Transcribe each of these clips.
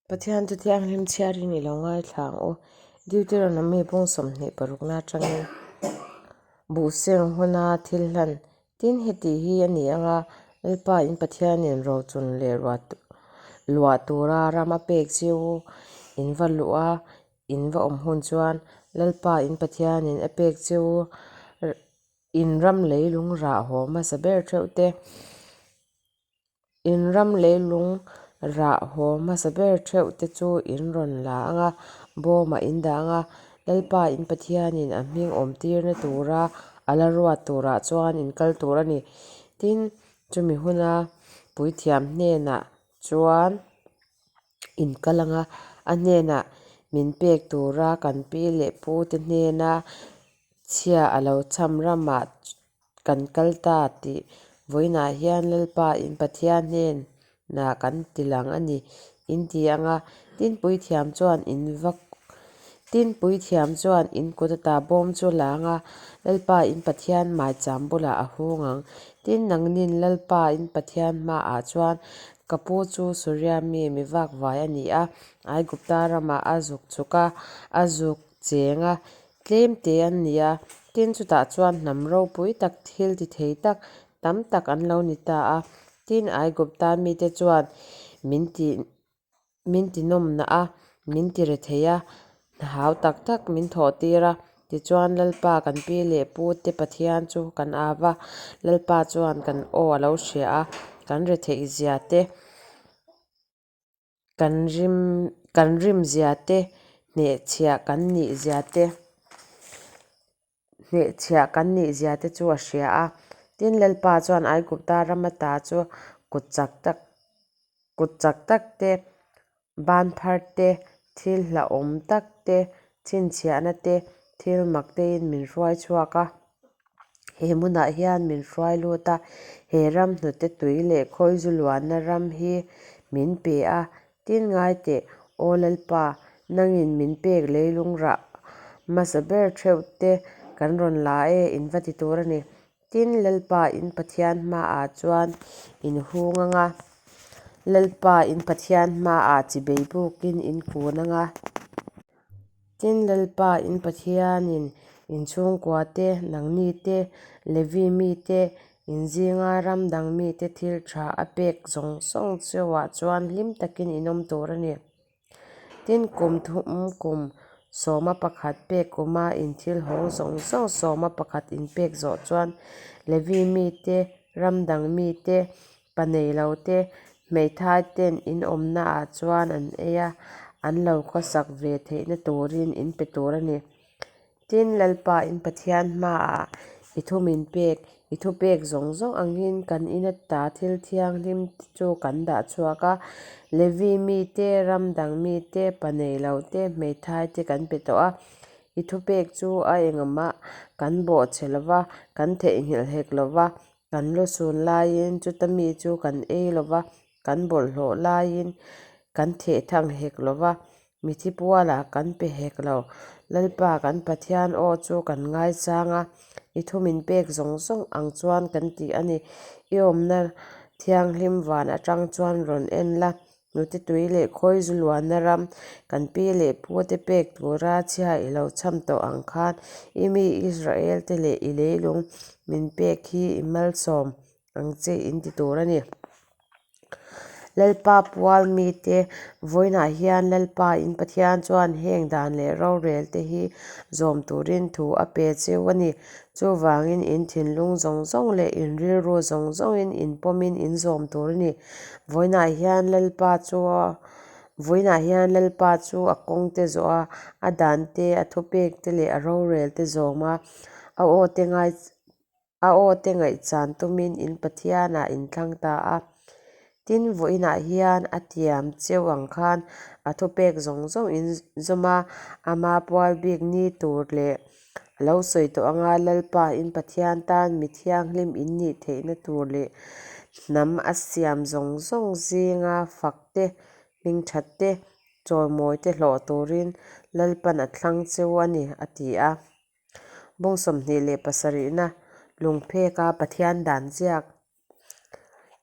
Pathian chu thianghlim chhiarin i lo ngaithla ang u. Deuteronomy bung 26 na atangin buhseng huna thil hlan tin heti hi a ni ang a, Lalpa in Pathianin rochun leh luah tura ram a pek che u in va luh a, in va awm hun chuan Lalpa in Pathianin a pek che u in ram leilung rah haw hmasa ber theuh te. In ram leilung rah haw hmasa ber theuh te chu in rawn la ang a, bawmah in dah ang a, Lalpa in Pathianin a hming awmtirna tura a la ruat turah chuan in kal tur a ni. Tin, chumi huna puithiam hnenah chuan in kal ang a, a hnenah min pek tura kan pi leh pute hnena chhia a lo cham ramah Kan kal ta tih vawiinah hian Lalpa in Pathian hnenah kan ti lang a ni, in ti ang a. Tin puithiam chuan in va Tin puithiam chuan in kut ata bawm chu la ang a, Lalpa in Pathian maicham bulah a hung ang. Tin nangnin Lalpa in Pathian hmaah chuan ka pu chu Suria mi mi vakvai a ni a, Aigupta ramah a zuk chhuk a, a zuk cheng a, Tlem te an ni a, tin chutah chuan hnam ropui tak thil ti thei tak tam tak an lo ni ta a. Tin, Aigupta mite chuan min ti min ti nawmna a, min ti re thei a, hna hau tak tak min thawh tir a. Tichuan Lalpa kan pi leh pu te Pathian chu kan av a, Lalpa chuan kan aw a lo hria a, kan retheih zia te, Kan rim kan rim zia te, hnehchhiah kan nih zia te, hnehchhiah kan nih zia te chu a hria a. Tin, Lalpa chuan Aigupta ram ata chu kut chak tak kut chak tak te, ban phar te, thil hlauhawm tak te, chhinchhiahna te, thil mak tein min hruai chhuak a. He hmunah hian min hruai lut a, he ram hnute tui leh khawizu luanna ram hi min pe a, tin ngai teh, Aw Lalpa, nangin min pek leilung rah hmasa ber theuh te kan rawn la e, in va ti tur a ni. Tin, Lalpa in Pathian hmaah chuan in hung ang a, Lalpa in Pathian hmaah chibei bukin in kun ang a. Tin, Lalpa in Pathianin in chhungkua te, nangni te, Levi mite, in zinga ram dang mite thil tha a pek zawng zawng cheuah chuan hlim takin in awm tur a ni. Tin, kum thum kum sawma pakhat pek kuma in thil hawng zawng zawng sawma pakhat in pek zawh chuan Levi mite, ram dang mite, Pa nei lo te, hmeithai ten in awmna ah chuan an ei a, an lo khawsak ve theihna turin in pe tur a ni. Tin, Lalpa in Pathian hmaah i thu min pek, i thupek zawng zawng angin kan in ata thil thianghlim te chu kan dah chhuak a, Levi mite, ram dang mite, pa nei lo te, hmeithai te kan pe tawh a, i thupek chu a engmah kan bawhchhe lo va, kan theihnghilh hek lo va, Kan lu sun laiin chuta mi chu kan ei lo va, kan bawlhhlawh laiin kan theh thang hek lo va, mithi pualah kan pe hek lo. Lalpa kan Pathian aw chu kan ngaichang a, i thu min pek zawng zawng ang chuan kan ti a ni. I awmna thianghlim van atang chuan rawn en la, Nute tui leh khawi zu luanna ram kan pi leh pute pek tura chhia i lo cham tawh ang khan i mi Israel te leh i leilung min pek hi i malsawm ang che in ti tur a ni. Lalpa pual mite vawiinah hian Lalpa in Pathian chuan heng dan leh rorel te hi zawm turin thu a pe cheu a ni. Chuvangin in thinlung zawng zawng leh in rilru zawng zawngin in pawmin in zawm tur a ni. Vawiinah hian Lalpa chu Vawiinah hian Lalpa chu a kawngte zawh a, a dante, a thupekte leh a rorelte zawm a, a aw te ngai a aw te ngaihchan tumin in Pathianah in thlang ta a. Tin, vawiinah hian a tiam cheu ang khan a thupek zawng zawng in zawm a, ama pual bik ni tur leh A lo sawi tawh anga Lalpa in Pathian tan mi thianghlim in nih theihna tur leh hnam a siam zawng zawng zinga fak te, hmingthat te, chawimawi te hlawh turin Lalpan a thlang cheu a ni, a ti a. Bung 27na lungpheka Pathian dan ziak.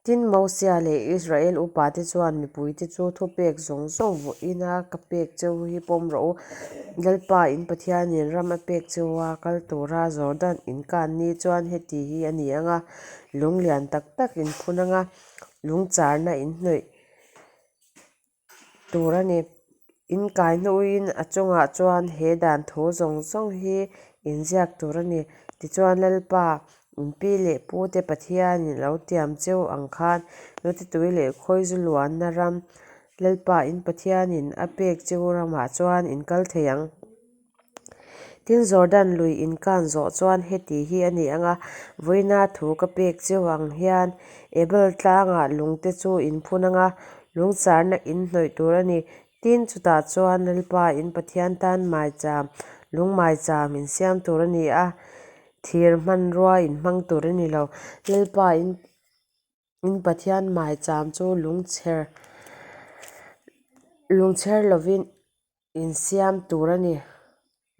Tin, Mosia leh Israel upate chuan mipuite chu thupek zawng zawng vawiina ka pek che u hi pawm rawh u. Lalpa in Pathianin ram a pek che u a, kal tura Jordan in kan ni chuan heti hi a ni ang a, lung lian tak tak in phun ang a, lung charna in hnawih tur a ni. In kai hnuin a chungah chuan he dan thu zawng zawng hi in ziak tur a ni. Tichuan Lalpa, in pi leh pute Pathianin a lo tiam cheu ang khan nute tui leh khawizu luanna ram, Lalpa in Pathianin a pek cheu ramah chuan in kal thei ang. Tin, Jordan lui inkan zawh chuan heti hi a ni ang a, vawiina thu ka pek cheu ang hian Ebal tlangah lungte chu in phun ang a, lungcharna in hnawih tur a ni. Tin, chutah chuan Lalpa in Pathian tan maicham, lung maicham in siam tur a ni a, thir hmanrua in hmang tur a ni lo. Lalpa in. In Pathian maicham chu lungchher lungchher lovin in siam tur a ni.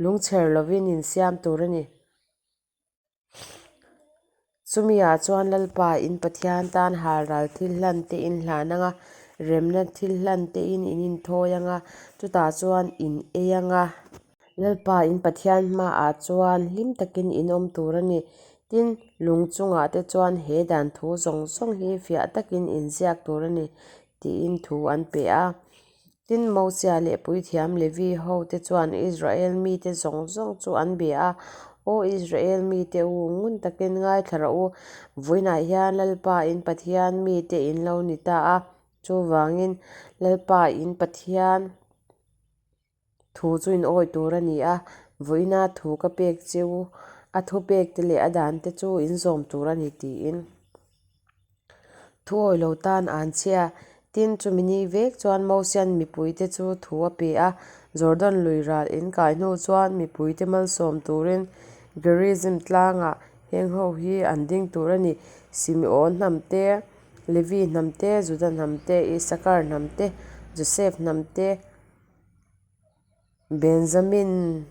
Lungchher lovin in siam tur a ni. Chumi-ah chuan Lalpa in Pathian tan halral thil hlan te in hlan ang a, remna thil hlan te in in inthawi ang a, chutah chuan in ei ang a. Lalpa in Pathian hmaah chuan hlim takin in awm tur a ni. Tin, lung chungah te chuan he dan thu zawng zawng hi fiah takin in ziak tur a ni, tiin thu an pe a. Tin, Mosia leh puithiam Levi ho te chuan Israel mite zawng zawng chu an bia a, Aw Israel mite u, ngun takin ngaithla rawh u, vawiinah hian Lalpa in Pathian mite in lo ni ta a, chuvangin Lalpa in Pathian, Thu chu in awih tur a ni a, vawiina thu ka pek cheu, a thupekte leh a dante chu in zawm tur a ni tiin thu awih lo tan an chhia. Tin, chumi ni vek chuan Mosian mipuite chu thu a pe a, Jordan lui ral in kai hnu chuan mipuite malsawm turin Gerizim tlangah heng ho hi an ding tur a ni, Simeon hnam te, Levi hnam te, Juda hnam te, Isakar hnam te, Josef hnam te, Benjamin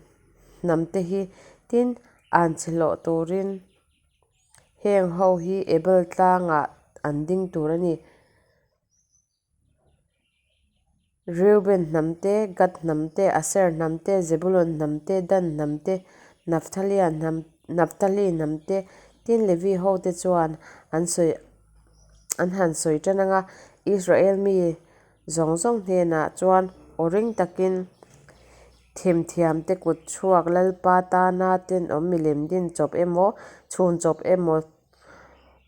hnam te hi tin an chhe hlawh turin heng ho hi Ebal tlangah an ding tur a ni. Reuben hnam te, Gad hnam te, Aser hnam te, Zebulun hnam te, Dan hnam te, Nafthalia hnam Naftali hnam te tin Levi ho te chuan an sawi an han sawi tan ang a, Israel mi Zawng zawng hnenah chuan aw ring takin themthiamte kut chhuak Lalpa tana tenawm milem din chawp emaw, chhun chawp emaw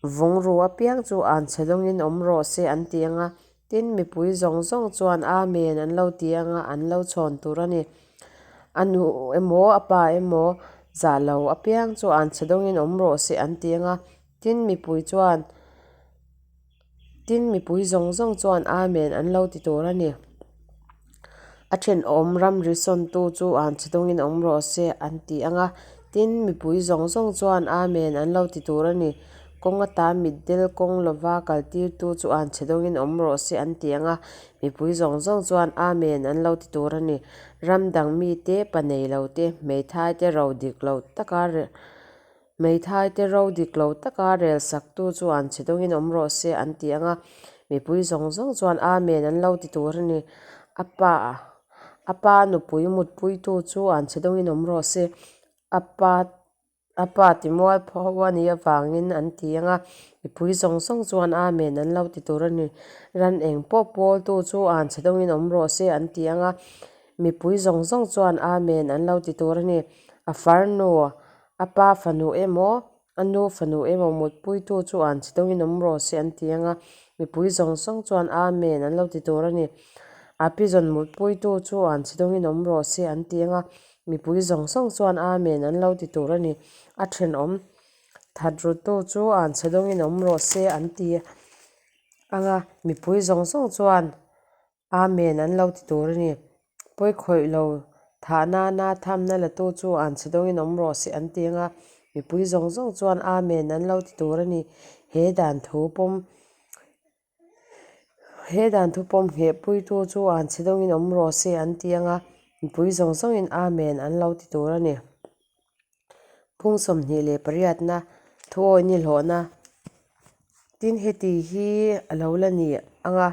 vawng ru apiang chu anchhe dawngin awm rawh se an ti ang a. Tin, mipui zawng zawng chuan Amen an lo ti ang a, an lo chhawn tur a ni. A nu emaw, a pa emaw zah lo apiang chu anchhe dawngin awm rawh se an ti ang a. Tin, mipui chuan. Tin, mipui zawng zawng chuan Amen an lo ti tur a ni. A thenawm ramri sawntu chu an chhe dawngin awm rawh se an ti ang a. Tin, mipui zawng zawng chuan Amen an lo ti tur a ni. Kawng ata mitdel kawng lova kaltirtu chu an chhe dawngin awm rawh se an ti ang a. Mipui zawng zawng chuan Amen an lo ti tur a ni. Ram dang mite, pa nei lo te, hmeithai te ro dik lo taka Hmeithai te ro dik lo taka rel saktu chu an chhe dawngin awm rawh se an ti ang a, mipui zawng zawng chuan Amen an lo ti tur a ni. A pa a pa nupui mutpuitu chu an chhe dawngin awm rawh se, a pa a pa timualpho a nih avangin an ti ang a, mipui zawng zawng chuan Amen an lo ti tur a ni. Ran eng pawh pawltu chu an chhe dawngin awm rawh se an ti ang a, mipui zawng zawng chuan Amen an lo ti tur a ni. A farnu A pa fanu emaw, a nu fanu emaw mutpuitu chu an chhe deuhin awm rawh se an ti ang a, mipui zawng zawng chuan Amen an lo ti tur a ni. A pizawn mutpuitu chu an chhe deuhin awm rawh se an ti ang a, mipui zawng zawng chuan Amen an lo ti tur a ni. A thenawm that rutu chu an chhe deuhin awm rawh se an ti ang a, mipui zawng zawng chuan Amen an lo ti tur a ni. Pawi khawih lo thah nana thamna latu chu an chhe dawngin awm rawh se an ti ang a, mipui zawng zawng chuan Amen an lo ti tur a ni. He dan thu pawm He dan thu pawm ngheh puitu chu an chhe dawngin awm rawh se an ti ang a, mipui zawng zawngin Amen an lo ti tur a ni. Phung 28na thuawi ni hlawhna. Tin, heti hi a lo la ni ang a,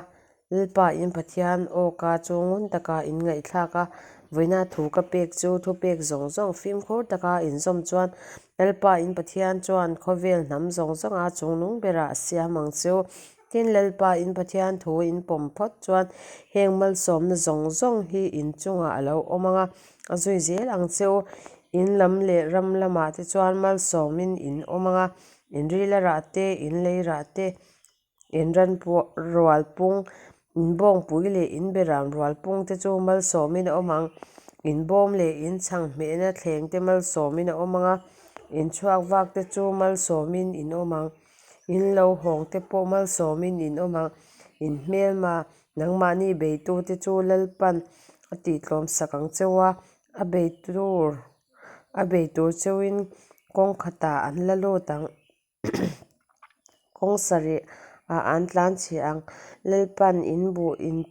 Lalpa in Pathian aw ka chu ngun taka in ngaihthlak a, vawiina thu ka pek chu thupek zawng zawng fimkhur taka in zawm chuan Lalpa in Pathian chuan khawvel hnam zawng zawnga chungnung berah a siam ang chu. Tin, Lalpa in Pathian thu in pawm phawt chuan heng malsawmna zawng zawng hi in chungah a lo awm ang a, a zui zel ang che u. In lam leh ram lamah te chuan malsawmin in awm ang a, in rila rah te, in lei rah te, In ran rual pung, in bawngpui leh in beram rual pung te chu malsawmin a awm ang. In bawm leh in chhang hmehna thleng te malsawmin a awm ang a, in chhuak vak te chu malsawmin in awm ang. In lo hawng te pawh malsawmin in awm ang. In hmelma nangmahni beitu te chu Lalpan a tihtlawm sak ang cheu a, a bei tur a bei tur cheuin kawng khatah an la lut ang. Kawng sarih ah an tlan chhe ang. Lalpan in buh in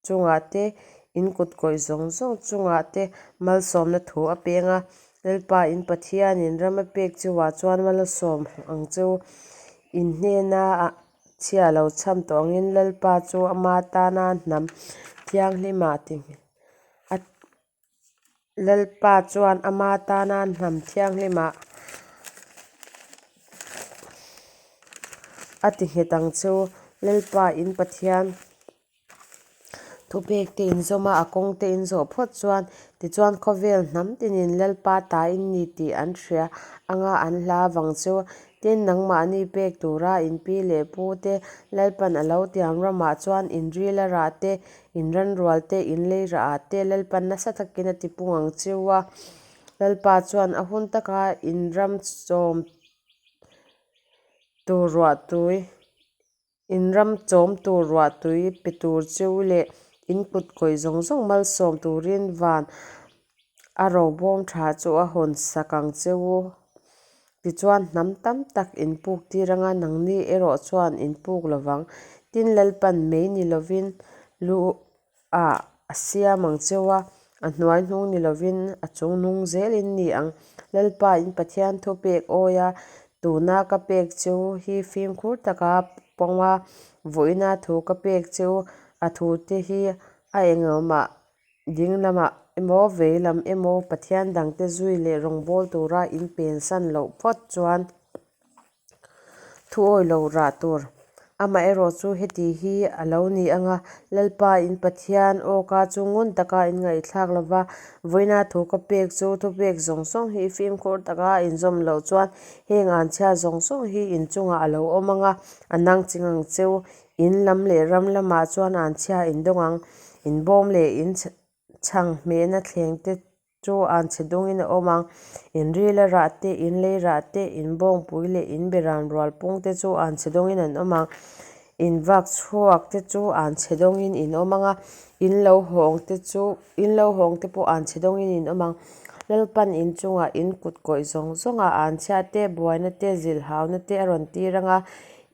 chungah te, in kut kawih zawng zawng chungah te malsawmna thu a peng a. Lalpa in Pathianin ram a pek cheuah chuan malsawm ang cheu. In hnena chhia lo chham tawh angin Lalpa chu ama tana hnam thianghlimah ti a Lalpa chuan ama tana hnam thianghlimah a ti nghet ang che u. Lalpa in Pathian thupek te inzawm a, a kawng te inzawh phawt chuan tichuan khawvel hnam tinin Lalpa ta in ni tih an hria anga an hla vang che u. Tin, nangmahni pek tura in pi leh pu te Lalpan a lo tiam ramah chuan in ril a rah te, In ranrual te, in lei rah ah te Lalpan nasa takin a ti pung ang cheu a. Lalpa chuan a hun taka in ram chawm tur ruahtui, in ram chawm tur ruahtui pe tur cheu leh in kut kawih zawng zawng malsawm turin van a robawm tha chu a hawn sak ang cheu u. Tichuan hnam tam tak in puk tir anga nangni erawh chuan in puk lovang. Tin, Lalpan mei ni lovin lu ah a siam ang cheu a, a hnuai hnung ni lovin a chung nung zel in ni ang. Lalpa in Pathian thu pek awi a, tuna ka pek cheu hi fimkhur taka pawng a, vawiina thu ka pek cheu a thu te hi a engawmah Ding lamah emaw vei lam emaw Pathian dangte zui leh rawngbâwl tura in pensan loh phawt chuan thuawi lo rah tur. Amaherawhchu heti hi a lo ni ang a, Lalpa in Pathian awka chu ngun taka in ngaihthlak lo va, vawiina thu ka pek chu thupek zawng zawng hi fimkhur taka inzawm loh chuan heng anchhia zawng zawng hi inchungah a lo awm ang a, a nang ching ang cheu. In lam leh ram lamah chuan anchhia in dawng ang. In bawm leh in chhang hmehna thleng te chu anchhe dawngin a awm ang. In rila rah te, in lei rah te, in bawngpui leh in beram rual pung te chu anchhe dawngin an awm ang. In vak chhuak te chu anchhe dawngin in awm ang a, in lo hawng te chu in lo hawng te pawh anchhe dawngin in awm ang. Lalpan in chungah in kut kawih zawng zawngah anchhia te, buaina te, zilhauna te a rawn tir ang a,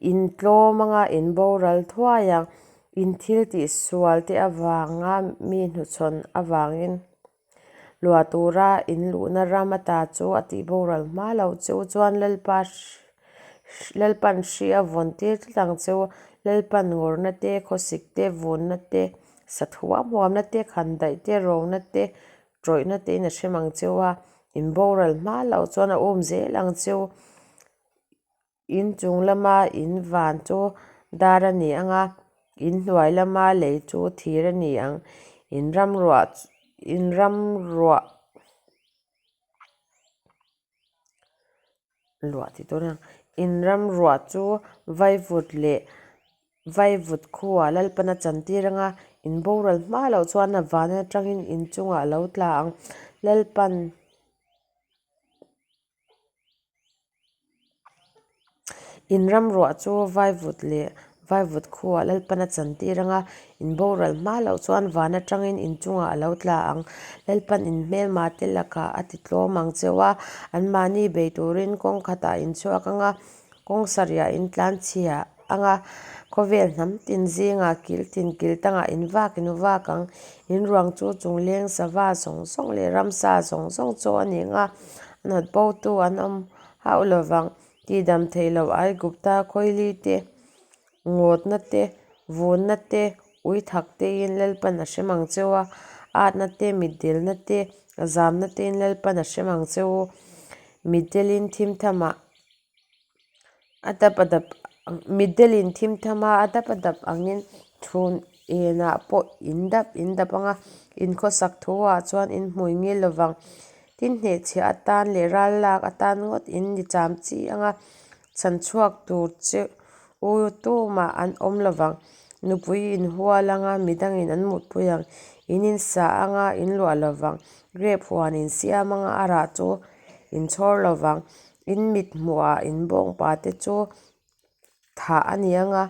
In tlawm anga in boral thuai ang. In thil tih sual te avanga mi hnuchhawn avangin luah tura in luhna ram ata chu a tih boral hma lo che u chuan Lalpa Lalpan hri a vawn tir tlat ang che u. Lalpan ngawrna te, khawsik te, vunna te, sat huam huamna te, khandaih te, rona te, tawihna tein a hrem ang che u a. In boral hma loh chuan a um zel ang che u. In chung lama in van chu dar a ni ang a, in hnuai lama lei chu thir a ni ang. In ram ruah in ram ruah luah tih tur a ni ang. In ram ruah chu vaivut leh vaivut khuaa Lalpan a chantir ang a, in boral hma loh chuan a van atangin in chungah a lo tla ang. Lalpan. In ram ruah chu vaivut leh vaivut khuaa Lalpan a chantir ang a, in boral hma loh chuan van atangin in chungah a lo tla ang. Lalpan in hmelma te lakah a ti tlawm ang cheu a, anmahni bei turin kawng khatah in chhuak ang a, kawng sarihah in tlanchhia ang a, khawvel hnam tin zingah kil tin kil tangah in vak in vak ang. In ruang chu chungleng sava zawng zawng leh ramsa zawng zawng chaw a ni ang a, a nawt bo tu an awm hauh lo vang. Tihdam theih loh Aigupta khawili te, ngawtna te, vunna te, ui thak tein Lalpan a hrem ang che u a, atna te, mitdelna te, zamna tein Lalpan a hrem ang che u. Mitdelin thimthamah a dap a dap mitdelin thimthama a dap a dap angin chhun enah pawh in dap in dap ang a, in khawsak thuah chuan in hmui ngil lovang. Tin, hnehchhiah atan leh ral lak atan ngawt in ni cham chi ang a, chhan chhuak tur che u tumah an awm lovang. Nupui in hual ang a, midangin an mutpui ang. In insa ang a, in luah lovang. Grape huan in siam ang a, a rah chu in chhawr lovang. In mit hmuhah in bawngpa te chu thah a ni ang a,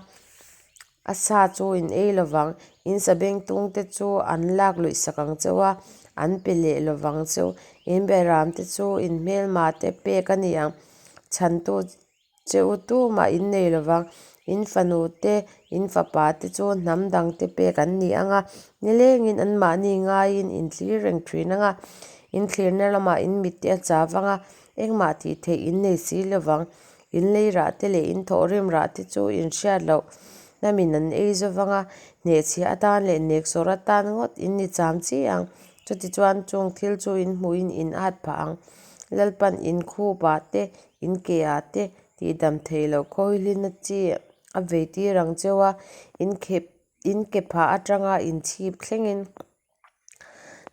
a sa chu in ei lovang. In sabengtung te chu an lak luih sak ang cheu a, an pe leh lovang cheu. In beram te chu in hmelma te pek a ni ang. Chhantu Che u tumah in nei lovang, in fanu te, in fapa te chu hnam dang te pek an ni ang a, nilengin anmahni ngaiin in thlir reng thin ang a, in thlirna lamah in mit te a chau vang a, engmah tih theih in nei si lovang, in lei rah te leh in thawhrim rah te chu in hriat loh hnamin an ei zo vang a, hnehchhiah atan leh neksawr atan ngawt in ni cham chi ang, chutichuan chung thil chu in hmuhin in at phah ang. Lalpan in khupah te, in keah te tihdam theih loh khawilina chi a vei tir ang cheu a, in khep in ke phah atanga in chhip thlengin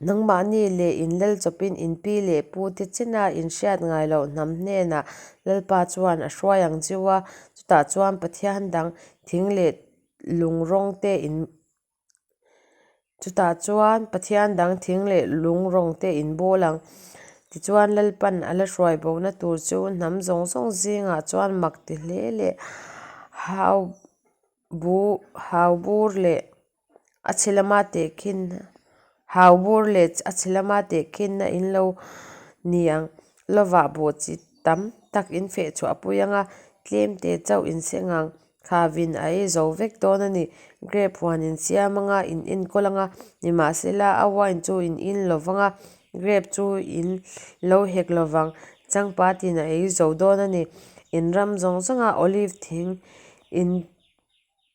nangmahni leh in lal chawpin in pi leh pu te chena in hriat ngai loh hnam hnenah Lalpa chuan a hruai ang cheu a, chutah chuan Pathian dang thing leh lung rawng te in Chutah chuan Pathian dang thing leh lung rawng te in bawl ang. Tichuan Lalpan a la hruai bona tur chu hnam zawng zawng zingah chuan mak ti hle leh hau bu hau bur leh a chhe lama tehkhin hau bur leh a chhe lama tehkhinna in lo ni ang. Lovah buh chi tam tak in feh chhuah pui ang a, tlem te chauh in seng ang. Khavin a ei zo vek dawn a ni. Grape huan in siam ang a, in enkawl ang a, nimahsela a wine chu in in lo vang a, grape chu in lo hek lo vang. Changpat in a ei zo dawn a ni. In ram zawng zawngah olive thing in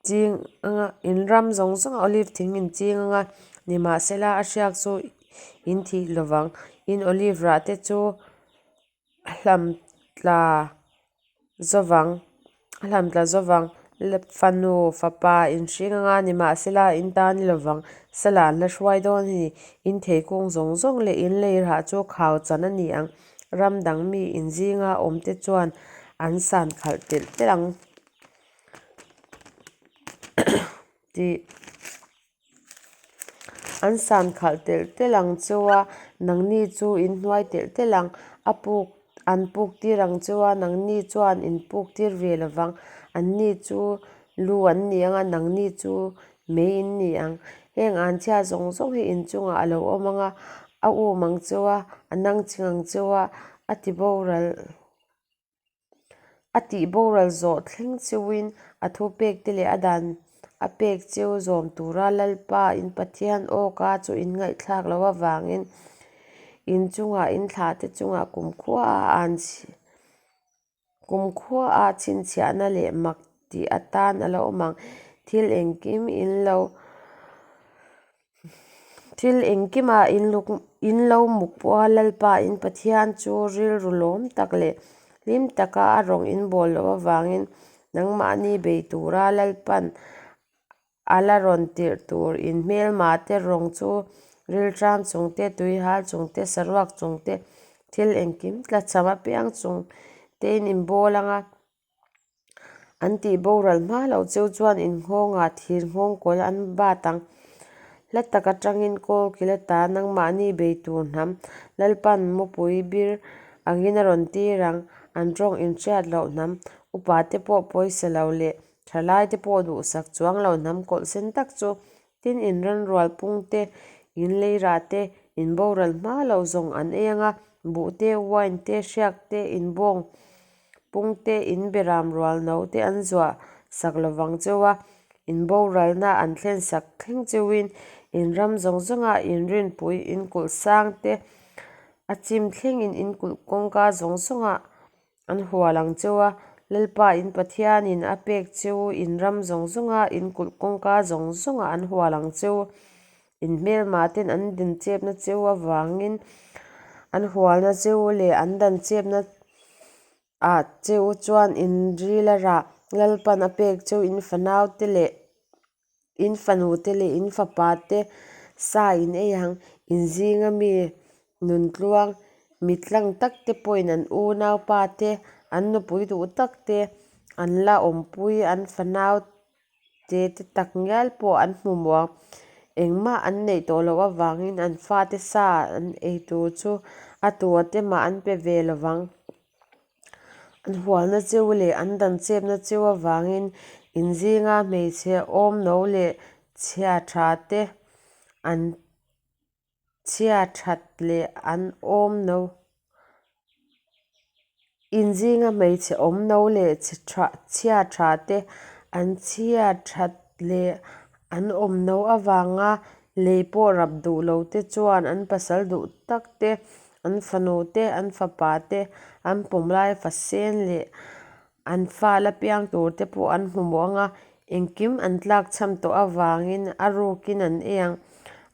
ching ang a, in ram zawng zawngah olive thing in ching ang a, nimahsela a hriak chu in thih lo vang. In olive rah te chu a hlam tla zawvang a hlam tla zawvang fanu fapa in hring anga nimahsela in tan ni lovang sala an la hruai dawn a ni in theikung zawng zawng leh in lei rah chu khau chan a ni ang ram dang mi in zinga awm te chuan an san khalh telh telh ang tih. An san khalh telh telh ang cheu a, nangni chu in hnuai telh telh ang. A puk an puk tir ang cheu a, nangni chuan in puk tir ve lo vang. Anni chu lu an ni ang a, nangni chu mei in ni ang. Heng an chhia zawng zawng hi inchungah a lo awm ang a, a um ang cheu a, a nangching ang cheu a, a ti boral. A tih boral zawh thleng cheuhin a thupek te leh a dan a pek cheu zawm tura Lalpa in Pathian awka chu in ngaihthlak loh avangin in chungah in thlah te chungah kumkhua a chhinchhiahna leh mak tih atan a la awm ang. Thil engkim in lo Thil engkimah in lo muk pawha Lalpa in Pathian chu rilru lawm tak leh hlim taka a rawng in bawl loh avangin nangmahni bei tura Lalpan a la rawn tirh tur in hmelma te rawng chu rilṭam chung te, tuihal chung te, saruak chung te, thil engkim tlachham apiang chung tein in bawl ang a. An tih boral hma loh cheu chuan innghawngah thir nghawng kawl an bat ang. Hla tak atangin kawl kil ata nangmahni bei tur hnam Lalpan mupui bir angin a rawn tir ang. An tawng inhriat loh hnam upa te pawh pawisa lo leh thalai te pawh duhsak chuang lo hnam kawlh sen tak chu Tin, in ranrual pung te, in leirah te, in boral hma loh zawng an ei ang a, buh te, wine te, hriak te, in bawng pung te, in beram rual no te an zuah sak lovang cheu a, in boralna an thlen sak thleng cheuin in ram zawng zawngah in rinpui, in kulh sang te a chim thlengin in kulh kawngka zawng zawngah An hual ang cheu a, Lalpa in Pathianin a pek che u in ram zawng zawnga in kulh kawngka zawng zawngah an hual ang che u. In hmelmaten an dinchepna che u avangin an hualna che u leh an danchepna ah che u chuan in ril a rah. Lalpan a pek che u in fanaute leh in fanute leh in fapate sa in ei ang. In zinga mi nuntluang mitlang tak te pawhin an unaupa te, an nupui duh tak te an la awmpui an fanau te te tak ngial pawh an hmu muang. Engmah an neih tawh loh avangin an fate sa an ei tur chu a tua te mah an pe ve lo vang. An hualna cheu leh an danchepna cheu avangin in zinga hmeichhe awm no leh chhia tha te an chhia that leh an awm no In zinga hmeichhe awm no leh chhia tha te an chhia that leh an awm no avanga lei pawh rap duh lo te chuan an pasal duh tak te An fanu te, an fapa te, an pawmlai fasen leh an fa la piang tur te pawh an hmu mawh ang a, engkim an tlakchham tawh avangin a rukin an ei ang.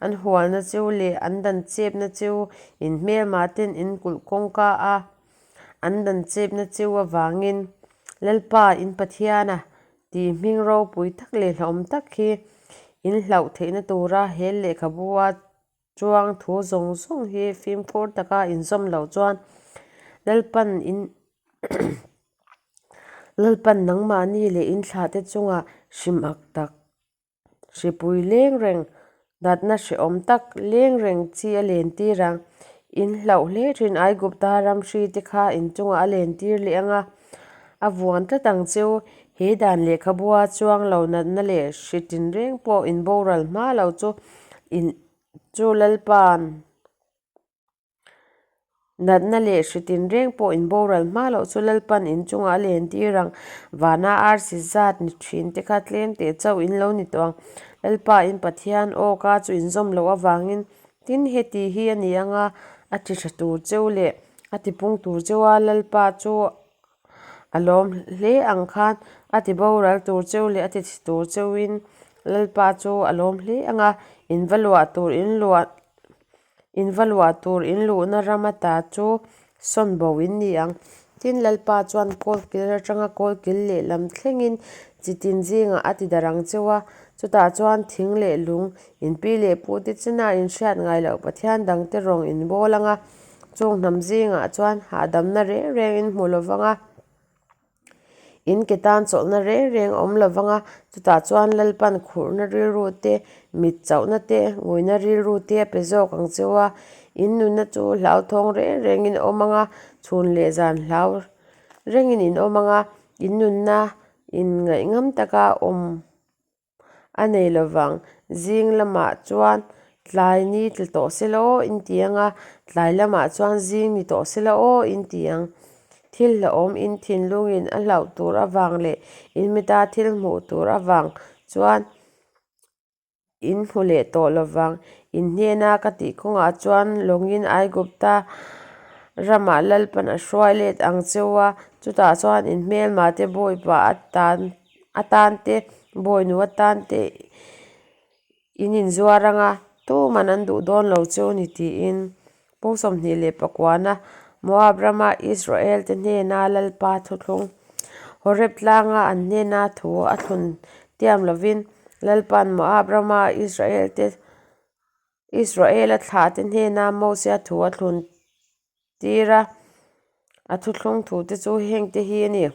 An hualna cheu leh an dan chepna cheu in hmelmah ten in kulh kawngka a, an dan chepna cheu avangin Lalpa in Pathiana tih hming ropui tak leh hlauhawm tak hi in hlauh theihna tura he lehkhabu a Chuang thu zawng zawng hi fimkhur taka inzawm loh chuan Lalpan in Lalpan nangmahni leh in thlahte chungah hrimak tak, hripui leng reng, natna hrehawm tak leng reng chi a lentir ang. In hlauh hle thin Aigupta ram hri te kha in chungah a lentir leh ang a, a vuan tlat ang cheu. He dan lehkhabua chuang lo natna leh hri tinreng pawh in boral hma lo chu in chu Lalpa'n natna leh hri tinreng pawh in boral hma loh chu Lalpa'n in chungah a lentir ang. Vana arsi zat ni thin te kha tlem teh chauh in lo ni tawh ang. Lalpa in Pathian aw ka chu in zawm loh avangin tin heti hi a ni ang a, a ti tha tur cheu leh a ti pung tur cheu a, Lalpa chu A lawm hle ang khan a ti boral tur cheu leh a ti chhe tur cheuin Lalpa chu a lawm hle ang a, in va luah tur in luah in va luah tur in luhna ram ata chu sawn bo in ni ang. Tin, Lalpa chuan kawlkil atanga kawlkil lehlam thlengin chi tin zingah a ti darh ang cheu a, chutah chuan thing leh lung, in pi leh pute chena in hriat ngai loh Pathian dangte rawng in bawl ang a. Chung hnam zingah chuan hahdamna reng reng in hmu lo vang a, in ke tan chawlhna reng reng a awm lo vang a, chutah chuan Lalpan khurhna rilru te, mit chauhna te, nguina rilru te a pe zawk ang cheu a, in nunna chu hlauthawng reng rengin a awm ang a, chhun leh zan hlau rengin in awm ang a, in nunna in ngaihngam taka awm. A nei lovang. Zing lamah chuan tlai ni tla tawh se la aw in ti ang a, tlai lamah chuan zing ni tawh se la aw in ti ang. Thil hlauhawm in thinlungin a hlauh tur avang leh in mita thil hmuh tur avang chuan in hmu leh tawh lovang. In hnena ka tih kawngah chuan lawngin Aigupta ramah Lalpan a hruai let ang cheu a, chutah chuan in hmelmate bawipa atan atan te bawinu atan te in inzuar ang a, tuman an duh dawn lo chu ni tiin Pung 29-a Moab rama Israel te hnena Lalpa thuthlung Horeb tlanga an hnena thu a thlun tiam lovin Lalpa'n Moab rama Israel te Israela thlahte hnena Mosia thu a thlun tir a, a thuthlung thu te chu heng te hi a ni.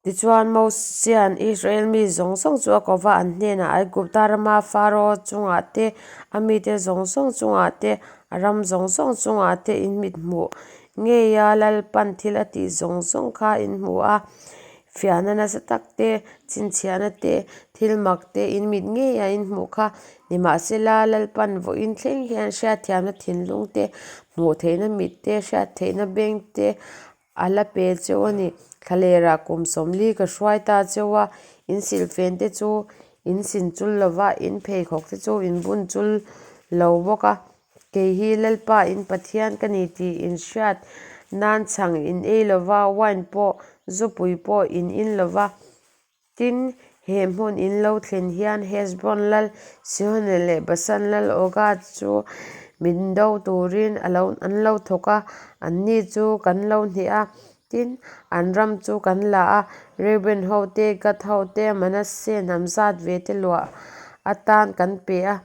Tichuan Mosia'n Israel mi zawng zawng chu a ko va, an hnenah Aigupta rama Faro chungah te, a mite zawng zawng chungah te, a ram zawng zawng chungah te in mit hmuh ngei a, Lalpan thil a tih zawng zawng kha in hmu a, fiahna nasa tak te, chhinchhiahna te, thil mak te in mit ngei a in hmuh kha Nimahsela, Lalpan vawiin thleng hian hriatthiamna thinlung te, hmuh theihna mit te, hriat theihna beng te a la pe cheu a ni. Thlalerah kum 40 ka hruai ta cheu a, in silhfen te chu in sin chul lo va, in pheikhawk te chu in bun chul lo bawk a. Kei hi Lalpa in Pathian ka ni tih in hriat nân chhang in ei lo va, uain pawh, zupui pawh in in lo va. Tin, he hmun in lo thlen hian Heshbon lal Sihona leh Basan lal Oga chu min do turin an lo thawk a, anni chu kan lo hneh a. Tin, an ram chu kan la a, Reuben ho te, Gad ho te, Manasseh hnam zat ve te luah atan kan pe a.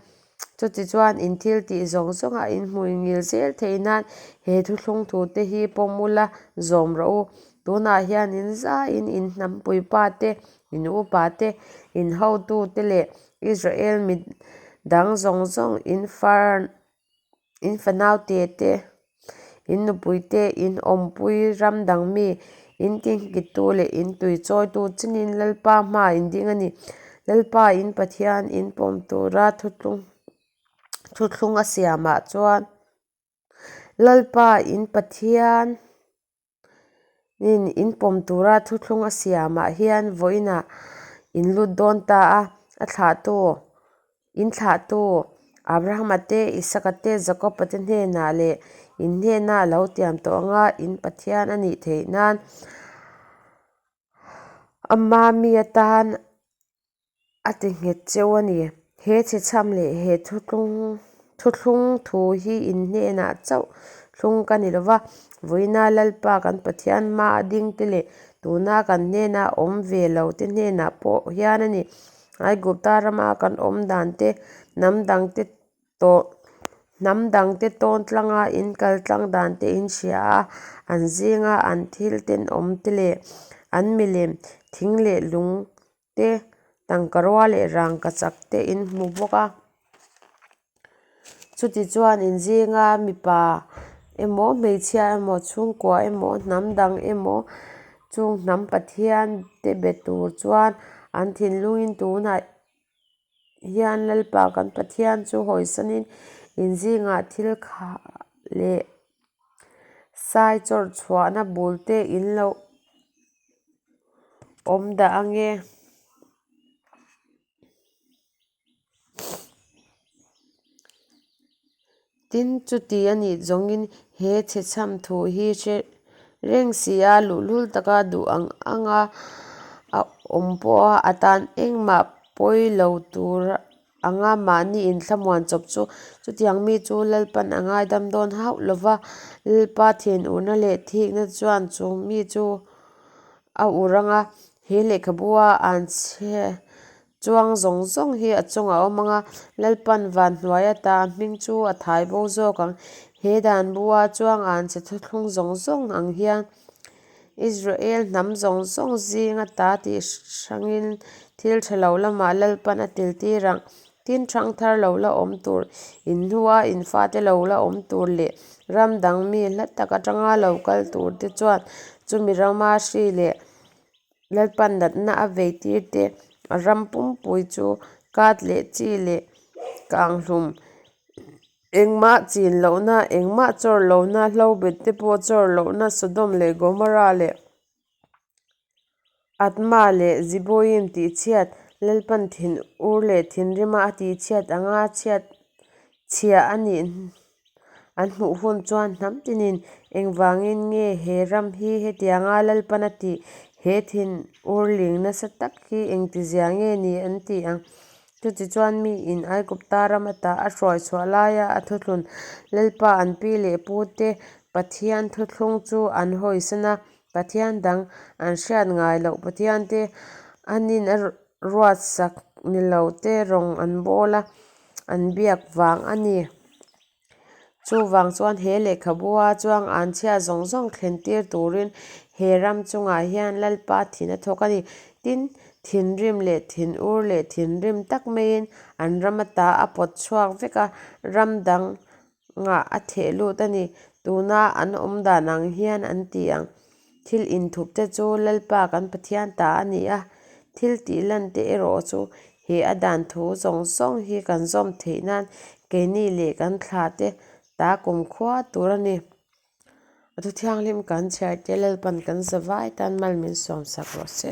Chutichuan, in thil tih zawng zawnga in hmui ngil zel theih nan he thuthlung thute hi pawm ula zawm rawh u. Tunah hian in zaiin in hnam puipa te, in upa te, in hotu te leh Israel mi dang zawng zawng in far in fanaute te, in nupui te, in awmpui ram dang mi, in tingkittu leh in tui chawitu chinin Lalpa hmaah in ding a ni. Lalpa in Pathian in pawm tura thuthlung a siamah chuan Lalpa in Pathian in in pawm tura thuthlung a siamah hian vawiinah in lut dawn ta a, a thlahtu in thlahtu Abrahama te, Isaka te, Jakoba te hnenah leh in hnena a lo tiam tawh anga in Pathian a nih theih nan ama mi atan A ti nghet cheu a ni. He chhechham leh he thuthlung thu hi in hnenah chauh thlung ka ni lova, vawiina Lalpa kan Pathian hma a ding te leh tuna kan hnena awm ve lo te hnenah pawh hian a ni. Aigupta rama kan awm dan te, hnam dang te tawh hnam dangte tawn tlanga in kal tlang dan te in hria a, an zinga an thil tenawm te leh an milem thing leh lung te, tangkarua leh rangkachak te in hmu bawk a. Chutichuan in zinga mipa emaw hmeichhia emaw chhungkua emaw hnam dang emaw chung hnam pathian te be tur chuan an thinlungin tunah hian Lalpa kan Pathian chu hawisanin in zingah thil khah leh sai chawrh chhuahna bul te in lo awm dah ange. Tin, chuti a nih zawngin he chhechham thu hi hre reng si a, luhlul taka duh ang anga a awm pawha a tan engmah pawi lo tur anga mahni inthlamuan chawp chu chutiang mi chu Lalpan a ngaidam dawn hauh lo va, Lalpa thinurna leh thikna chuan chu mi chu a ur anga he lehkhabua an chhe Chuang zawng zawng hi a chungah a awm ang a, Lalpan van hnuai ata a hming chu a thai bo zawk ang. He dan bua chuang an che thuthlung zawng zawng ang hian Israel hnam zawng zawng zing ata tih hrangin thil tha lo lamah Lalpan a tel tir ang. Tin, thangthar lo la awm tur, in hnua in fate lo la awm tur leh ram dang mi hla tak atanga lo kal tur te chuan chumi rama hri leh Lalpan natna a vei tir te, a ram pumpui chu kat leh chi leh kanghlum, engmah chin lohna, engmah chawr lohna, hlobet te pawh chawr lohna, Sodom leh Gomorrah leh Adma leh Zeboim tihchhiat, Lalpan thinur leh thinrima a tihchhiat anga chhiat chhia a nih An hmuh hun chuan hnam tinin engvangin nge he ram hi hetianga Lalpan a tih? He thin urling nasa tak hi engtizia nge ni an ti ang? Chutichuan miin Aigupta ram ata a hruai chhuah laia a thuthlun Lalpa an pi leh pu te Pathian thuthlung chu an hawisan a, Pathian dang an hriat ngai loh Pathian te anin a ruatsak ni lo te rawng an bawl a, an biak vang a ni. Chuvang chuan he lehkhabua chuang an chhia zawng zawng thlen tir turin he ram chungah hian Lalpa thin a thawk a ni. Tin, thinrim leh thinur leh thinrim tak maiin an ram ata a pawt chhuak vek a, ram dangah a theh lut a ni. Tuna an awm dan ang hian an ti ang. Thil inthup te chu Lalpa kan Pathian ta a ni a, thil tih lan te erawh chu he a dan thu zawng zawng hi kan zawm theih nan keini leh kan thla te ta kumkhua tur a ni. A thu thianghlim kan chhiar te Lalpan kan zavai tan mal min sawmsak rawh se.